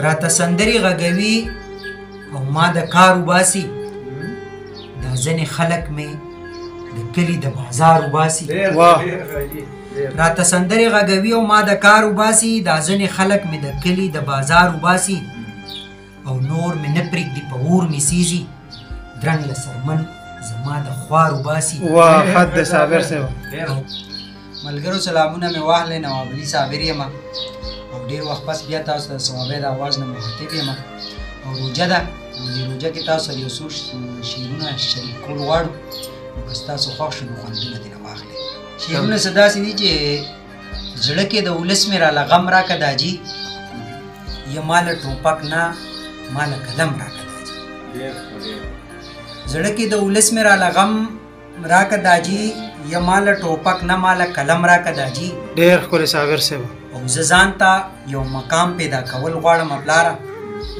راته سندرې غږوي او ما د کار وباسي، دا ځینې خلک مې د کلي د بازار وباسي. راته سندرې غږوي او ما د کار وباسي، دا ځینې خلک مې د کلي د بازار وباسي، او نور مې نه پرېږدي په اور مې سیزي، درنګ له څرمن زما د خوار وباسي. واه حد د صابر صاحب. ملګرو سلامونه مې واخلئ، نواب علي صابر یم او ډېر وخت پس بیا تاسو ته د صوابۍ د اواز نه مخاطب یم. او روژه ده، نو دې روژه کې تاسو سره یو څو شعرونه شریک کول غواړو، نو که ستاسو خوښ شو نو خوندونه ترې واخلئ. شعرونه څه داسې دي چې زړه کې د ولس مې راله غم راکه داجي، یه ماله ټوپک نه ماله قلم راکه داجي. زړه کې د ولس مې راله غم راکه داجي، یه ماله ټوپک نه ماله قلم راکه داجي. ډېر ښکلی صابر صاحب. او زه ځان ته یو مقام پیدا کول غواړم پلاره،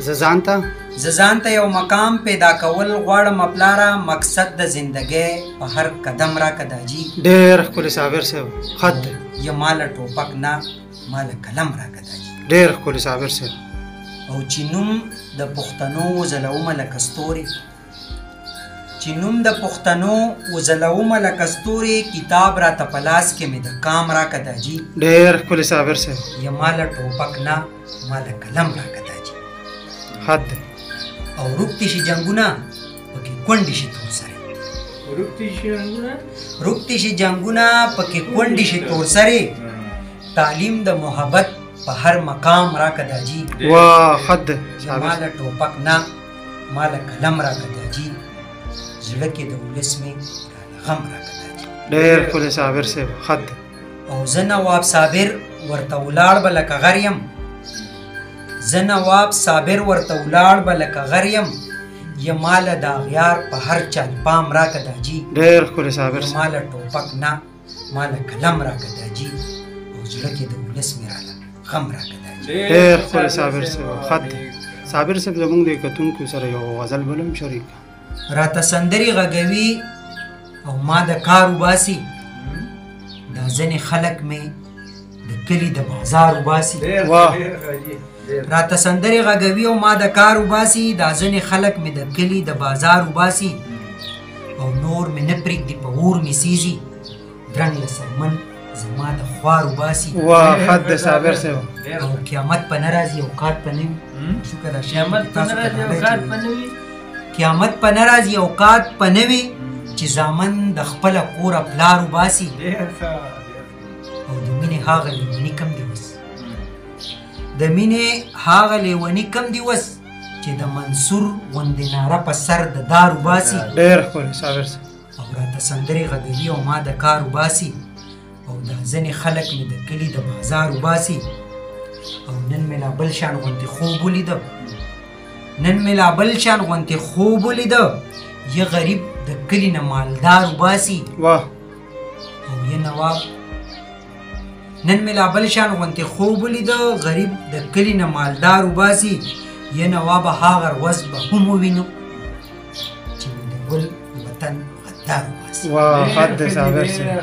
زه ځان ته زه ځان ته یو مقام پیدا کول غواړم پلاره، مقصد د زندګۍ په هر قدم راکه داجي. ډېر ښکلی صابر صاحب. خط یه ماله ټوپک نه ماله قلم راکه داجي. ډېر ښکلی صابر صاحب. او چې نوم د پښتنو وځلومه لکه ستوري، چې نوم د پښتنو وځلومه لکه ستوري، کتاب راته په لاس کې مې د کام راکه داجي. ډېر ښکلی صابر صاحب. یه ماله ټوپک نه ماله قلم راکه داجي. حد دی. او روږدي شي جنګونه پکې کونډې شي تور سرې، روږدي شي جنګونه پکې کونډې شي تور سرې، تعلیم د محبت په هر مقام راکه داجي. واه حد دی. ماله ټوپک نه ماله قلم راکه داجي، زړه کې د ولس مې راله غم راکه داجي. ډېر ښکلی صابر صاحب. حد دی. او زه نواب صابر ورته ولاړ به لکه غر یم، زه نواب صابر ورته ولاړ به لکه غر یم، یه ماله د اغیار په هر چال پام راکه داجي. ډېر ښکلی صابر صاحب. ماله ټوپک نه ماله قلم راکه داجي، او زړه کې د ولس مې راله غم راکه داجي. ډېر ښکلی صابر صاحب. خط دی. صابر صاحب زموږ د کتونکو سره یو غزل بل هم شریک. راته سندرې غږوي او ما د کار وباسي، دا ځینې خلک مې د کلي د بازار وباسي. واه راته سندرې غږوي او ما د کار وباسي، دا ځینې خلک مې د کلي د بازار وباسي، او نور مې نه پرېږدي په اور مې سیزي، درنګ له څرمن زما د خوار وباسي. واه حد د صابر صاحب. او قیامت په نه راځي اوقات په نه وي، شکر دا شی تاسو ته قیامت په نه راځي اوقات په نه وي، چې زامن د خپله کوره پلار وباسي. او د مینې هغه لیوني کم دی وس، د مینې هغه لیوني کم دی وس، چې د منصور غوندې ناره په سر د دار وباسي. ډېر ښکلی صابر صاحب. او راته سندرې غږوي او ما د کار وباسي، او دا ځینې خلک مې د کلي د بازار وباسي. او نن مې لا بل شان غوندې خوب ولیده، نن مې لا بل شان غوندې خوب ولیده، یه غریب د کلي نه مالدار وباسي. واه او یه نواب، نن مې لا بل شان غوندې خوب ولیده، غریب د کلي نه مالدار وباسي، یه نوابه هغه ورځ به هم ووینو چې مې د ګل وطن غدار وباسي. واه حد د صابر صاحب.